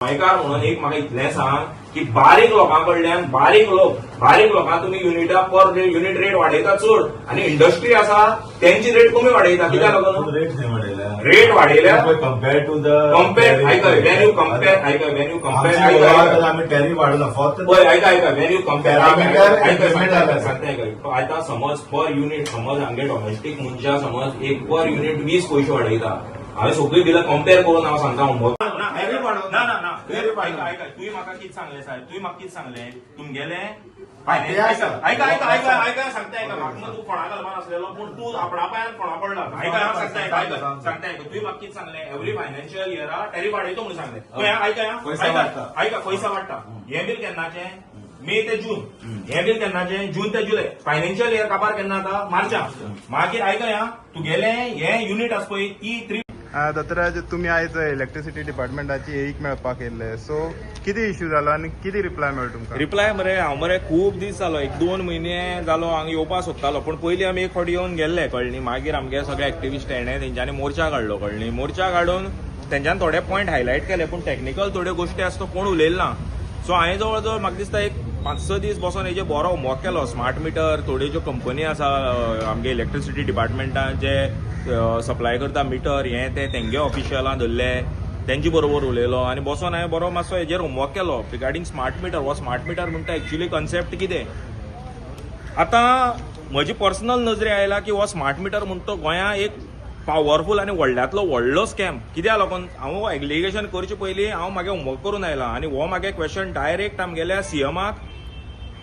गोंयकार म्हणून एक म्हाका इतलें सांग की बारीक लोकां कडल्यान, बारीक लोक, बारीक लोकांक तुमी युनिटा पर युनिट रेट वाडयता चड आनी इंडस्ट्री आसा तेंची रेट कमी वाडयता. कित्याक लागून? रेट खंय वाडयल्या? रेट वाडयल्या. कम्पेअर टू the compare, आयकय, when you compare, आयकय, when you compare आमी टॅरिफ वाडयला फक्त. पळय, आयका आयका, when you compare Parameter increment जालें. सांगता, आयकय. आतां समज पर युनिट, समज आमगे डॉमेस्टीक मनशां समज एक पर युनिट 20 पयशे वाडयता. हांवें सगळीं बिलां कंपेर करून हांव सांगता होमवर्क. Tariff वाडोवंक ना ना ना. Tariff वाडोवंक. आयका, तुवें म्हाका कितें सांगलें साहेब? तुवें म्हाका कितें सांगलें? तुमगेलें ते आसा. आयका आयका आयका आयका, सांगता, आयका. म्हाका मग तूं फोणा घालपा नासलेलो, पूण तूं आपणा पांयान फोणा पडला. आयका, हांव सांगता, आयका आयका, सांगता, आयका. तुवें म्हाका कितें सांगलें? एवरी फायनान्शियल इयरा टॅरिफ वाडयतो म्हणून सांगलें. पळय, आयका. पयसा आयका वाडटा. आयका, पयसा वाडटा. हें बील केन्नाचें? मे ते जून. हें बील केन्नाचें? जून ते जुलय. फायनान्शियल इयर काबार केन्ना जाता? मार्चाक. मागीर आयका, ह्या तुगेलें हें युनिट आसा पळय ती थ्री दत्तराज, तुमी आयज इलेक्ट्रिसिटी डिपार्टमेंटाची एक मेळपाक येयल्ले, सो कितें इश्यू जालो आनी कितें रिप्लाय मेळ्ळो तुमकां? रिप्लाय मरे, हांव मरे खूब दीस जालो, एक 2 म्हयने जालो हांगा येवपाक सोदतालो. पूण पयलीं आमी एक फावटी येवन गेल्ले, कळ्ळी न्ही? मागीर आमगे सगळे एक्टिविस्ट हेणे तेंच्यांनी मोर्चा काडलो, कळ्ळी न्ही? मोर्चा काडून तेंच्यान थोडे पॉयंट हायलायट केले, पूण टॅक्निकल थोड्यो गोश्टी आसा तो कोण उलयलो ना. सो हांवें जवळ जवळ म्हाका दिसता एक 5-6 दीस बसोन हेजे बरो होमवर्क केलो. स्मार्ट मिटर, थोड्यो ज्यो कंपनी आसा, आमगे इलेक्ट्रिसिटी डिपार्टमेंटान जे सप्लाय करता मिटर हें तें, तेंगे ऑफिशियलां धरले, तेंचे बरोबर उलयलो आनी बसोन हांवें बरो मातसो हेजेर होमवर्क केलो रिगार्डींग स्मार्ट मिटर. हो स्मार्ट मिटर म्हणटा एक्च्युली कन्सेप्ट कितें? आतां म्हजी पर्सनल नजरे आयला की हो स्मार्ट मिटर म्हणटा तो गोंया एक पावरफूल आनी व्हडल्यांतलो व्हडलो स्कॅम. कित्याक लागून? हांव एलिगेशन करचे पयलीं हांव म्हागे होमवर्क करून आयला आनी हो म्हागे क्वेश्चन डायरेक्ट आमगेल्या सीएमाक,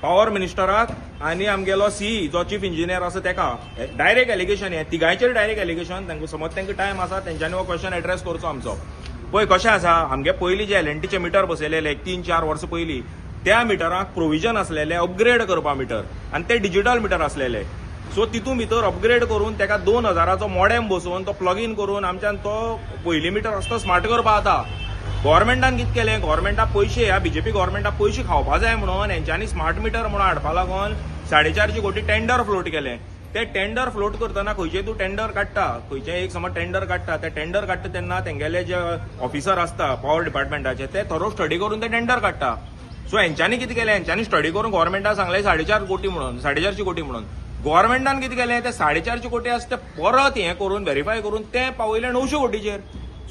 पावर मिनिस्टराक आनी आमगेलो सी जो चीफ इंजिनियर आसा तेका डायरेक्ट एलिगेशन. हें तिगांयचेर डायरेक्ट एलिगेशन. तांकां समज तांकां टायम आसा, तेंच्यांनी हो क्वेश्चन एड्रेस करचो आमचो. पळय कशें आसा, आमगे पयलीं जे एलएनटीचे मिटर बसयलेले एक 3-4 वर्सां पयलीं, त्या मिटराक प्रोविजन आसलेले अपग्रेड करपा मिटर आनी ते डिजिटल मिटर आसलेले. सो तितून भितर अपग्रेड करून तेका 2000चो मॉडेम बसोवन तो प्लग इन करून आमच्यान तो पयलीं मिटर आसता स्मार्ट करपा. आतां गव्हर्मेंटान कितें केलें? गव्हर्मेंटाक पयशे, ह्या बीजेपी गव्हर्मेंटाक पयशे खावपा जाय म्हणून हेंच्यांनी स्मार्ट मिटर म्हणून हाडपा लागून 450 कोटी टेंडर फ्लोट केलें. ते टेंडर फ्लोट करतना खंयचें तूं टेंडर काडटा, खंयचें एक समज टेंडर काडटा, ते टेंडर काडटा तेन्ना तेंगेले जे ऑफिसर आसता पॉवर डिपार्टमेंटाचे, ते थरो स्टडी करून ते टेंडर काडटा. सो हेंच्यांनी कितें केलें? हेंच्यांनी स्टडी करून गव्हर्मेंटाक सांगलें 4.5 कोटी म्हणून, 450 कोटी म्हणून. गव्हर्मेंटान कितें केलें? ते 450 कोटी आसा ते परत हें करून, व्हेरीफाय करून ते पावयले 900 कोटीचेर.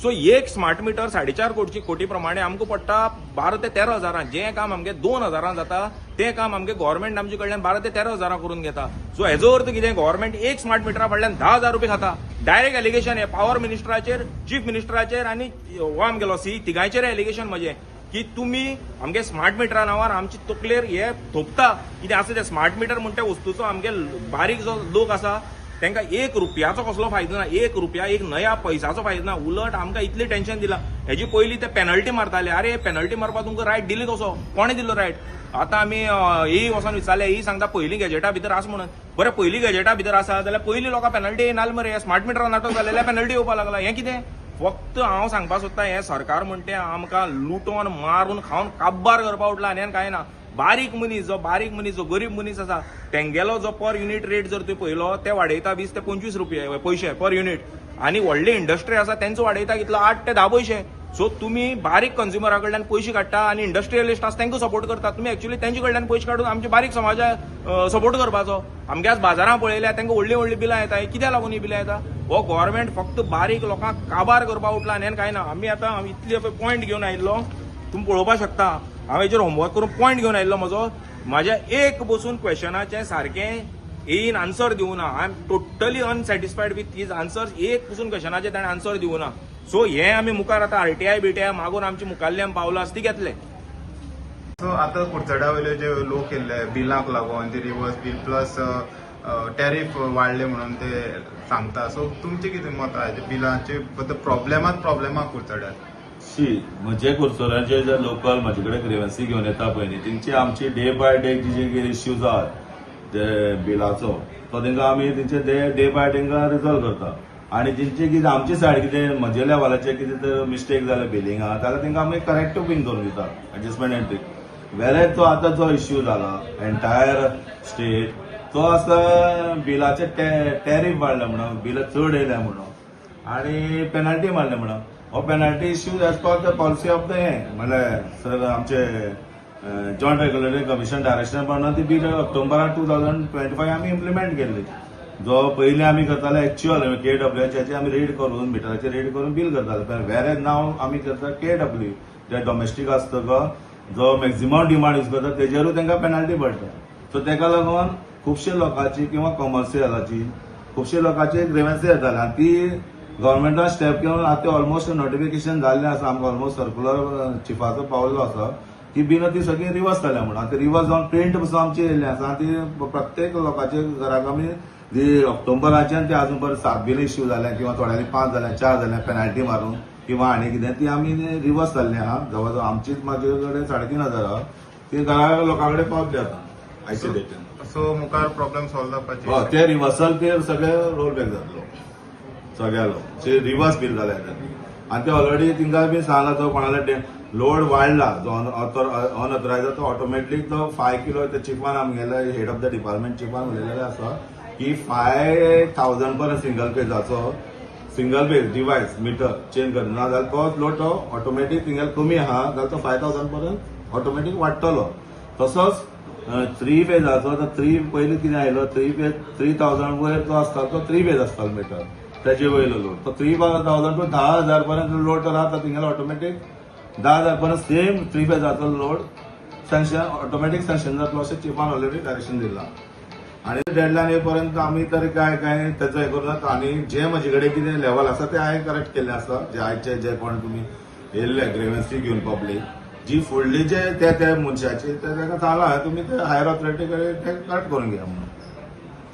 सो एक स्मार्ट मिटर 4.5 कोटी प्रमाणे आमकां पडटा 12 ते 13 हजारां. जें काम आमगे 2000न जाता, तें काम आमगे गव्हर्मेंट आमचे कडल्यान 12 ते 13 हजारां करून घेता. सो हेजो अर्थ कितें? गव्हर्मेंट एक स्मार्ट मिटरा फाटल्यान 10,000 रुपया खाता. डायरेक्ट एलिगेशन हे पावर मिनिस्टराचेर, चीफ मिनिस्टराचेर आनी हो आमगेलो सी, तिगांयचेर एलिगेशन म्हजें की तुमी आमगे स्मार्ट मिटरा नांवार आमचे तकलेर हे थोपता. कितें आसा ते स्मार्ट मिटर म्हणटा वस्तूचो आमगे बारीक जो लोक आसा तांकां एक रुपयाचो कसलो फायदो ना, एक रुपया, एक नया पैसाचो फायदो ना. उलट आमकां इतलें टेन्शन दिलां. हेजी पयलीं ते पेनल्टी मारताले. आरे, पेनल्टी मारपाक तुमकां रायट दिली कसो? कोणें दिलो रायट? आतां आमी एई वचोन विचारलें, एई सांगता पयलीं गॅजेटा भितर आसा म्हणून. बरें, पयलीं गॅजेटा भितर आसा जाल्यार पयलीं लोकां पेनल्टी येयनाले मरे. स्मार्ट मिटरा नाटक जालें, पेनल्टी येवपाक लागला. हें कितें? फक्त हांव सांगपाक सोदता, हें सरकार म्हणटे आमकां लुटोन, मारून, खावन काबार करपा उठला आनी कांय ना. बारीक मनीस जो, बारीक मनीस जो गरीब मनीस आसा, तेंगेलो जो पर युनिट रेट जर तुवें पळयलो, ते वाडयता 20 ते 25 रुपये पयशे पर युनिट आनी व्हडली इंडस्ट्री आसा तेंचो वाडयता कितलो? 8 ते 10 पयशे. सो तुमी बारीक कंज्युमरा कडल्यान पयशे काडटा आनी इंडस्ट्रियलिस्ट आसा तांकां सपोर्ट करता. तुमी एक्चुअली तेंचे कडल्यान पयशे काडून आमचे बारीक समाजाक सपोर्ट करपाचो. आमगे आज बाजारां पळयल्या, तांकां व्हडलीं व्हडलीं बिलां येता. कित्याक लागून ही बिलां येता? हो गव्हर्मेंट फक्त बारीक लोकांक काबार करपाक उठला आनी कांय ना. आमी आतां इतले पॉयंट घेवन आयिल्लो, तुमी पळोवपाक शकता. हांव हेजेर होमवर्क करून पॉयंट घेवन आयिल्लो म्हजो. म्हाज्या एक बसून क्वेश्चनाचें सारकें येईन आन्सर दिवना. I am totally unsatisfied with his answer. एक पसून क्वेश्चनाचें ताणें आन्सर दिवना. सो हे आमी मुखार आतां आरटीआय बीटीआय मागून आमचे मुखाल्ले आमी पावलां आसा ती घेतले. सो आतां कुडचड्या वयले जे लोक येयल्ले बिलाक लागून, ते रिवर्स बील प्लस टॅरिफ वाडले म्हणून ते सांगता, सो तुमचें कितें मत आहा बिलांचे बद्दल? प्रॉब्लेमात प्रॉब्लेमा कुडचड्यार. शी, म्हजे कुडचड्याचे जे लोकल म्हजे कडेन ग्रिवन्सी घेवन येता पळय न्ही, तेंची आमची डे बाय डे जी जे इश्यूज आहात ते बिलाचो, तो तेंकां आमी तेंचे डे डे बाय तेंकां रिजॉल्व करता. आनी तेंचे कितें आमचे सायड कितें म्हजे लेवलाचे कितें तर मिस्टेक जाले बिलिंगा, जाल्यार तेंकां आमी करेक्टिव बीन करून दिता, एडजस्टमेंट एंट्री. वेरेज तो आतां जो इश्यू जाला एंटायर स्टेट, तो आसा बिलाचे टॅरिफ वाडले म्हणून, बिलां चड येयल्या म्हणून आनी पेनल्टी मारले म्हणून. हो penalty issue as per the policy of the हें म्हणल्यार सर आमचे जॉयंट रेग्युलेटरी कमिशन डायरेक्शन प्रमाणे ती बील ऑक्टोबरान 2025 आमी इम्प्लिमेंट केल्ली. जो पयलीं आमी करताले एक्च्युअल केडब्ल्यूएचाचे आमी रेड करून, मिटराचे रेड करून बील करताले, पण वेर एज नाव आमी करता केडब्ल्यू जे डॉमेस्टीक आसता गो, जो मॅक्झिमम डिमांड यूज करता, तेजेरूय तांकां पेनल्टी पडटा. सो तेका लागून खुबशे लोकांची किंवा कॉमर्शियलाची खुबशे लोकांची ग्रिवन्सी येताले आनी ती गव्हर्मेंटान स्टेप घेवन आतां ऑलमोस्ट नोटिफिकेशन जाल्लें आसा आमकां, ऑलमोस्ट सर्कुलर चिफाचो पावल्लो आसा की बिलां ती सगळीं रिवर्स जाल्या म्हणून. आनी ते रिवर्स जावन प्रिंट पसून आमची येयल्ली आसा आनी ती प्रत्येक लोकांच्या घराक आमी जी ऑक्टोबराच्यान ते अजून पर्यंत सात बिलां इश्यू जाल्या किंवा थोड्यांनी पांच जाल्या, चार जाल्या, पेनल्टी मारून किंवा आनी कितें, ती आमी रिवर्स जाल्ली आहा. जवळ जवळ आमचीच म्हाजे कडेन 3500 आहा, ती घरा लोकां कडेन पावतली आतां आयच्या डेटीन. सो मुखार प्रॉब्लेम सॉल्व जावपाची हय, ते रिवर्सल ते सगळे रोल बॅक जातलो सगळ्यालो जे रिवर्स बील जाले आनी ते ऑलरेडी तिंका बी सांगला, तो कोणाला लोड वाडला जो अनऑथरायज, तो ऑटोमॅटिक तो 5 किलो. ते चिफान आमगेले हेड ऑफ the department चिफान उलयलेले आसा की 5000 पर्यंत single फेजाचो single phase device meter change करना जाल्यार तो लोड तो ऑटोमॅटीक तिंगेलो कमी आहा जाल्यार तो 5000 पर्यंत ऑटोमॅटीक वाडटलो. तसोच थ्री फेजाचो तर थ्री पयलीं कितें आयलो, थ्री फेज 3000 वयर जो आसता तो थ्री फेज आसतालो मिटर, तेजे वयलो लोड तो 3000 टू 10,000 पर्यंत लोड तर आतां तिंगेलो ऑटोमॅटीक 10,000 पर्यंत सेम थ्री फेजाचो लोड सँक्शन, ऑटोमॅटीक सँक्शन जातलो अशें चिफान ऑलरेडी डायरेक्शन दिलां. आनी डेडलायन येपर्यंत आमी तरी काय काय तेचो हें करूं आनी जे म्हजे कडेन कितें लेवल आसा ते हांवें करेक्ट केल्लें आसा. जे आयचे जे कोण तुमी येयल्ले ग्रेवन्सी घेवन पब्लीक जी फुडली जे ते त्या मनशाची ते ताका सांगलां तुमी ते हायर ऑथॉरिटी कडेन ते करेक्ट करून घेया म्हणून.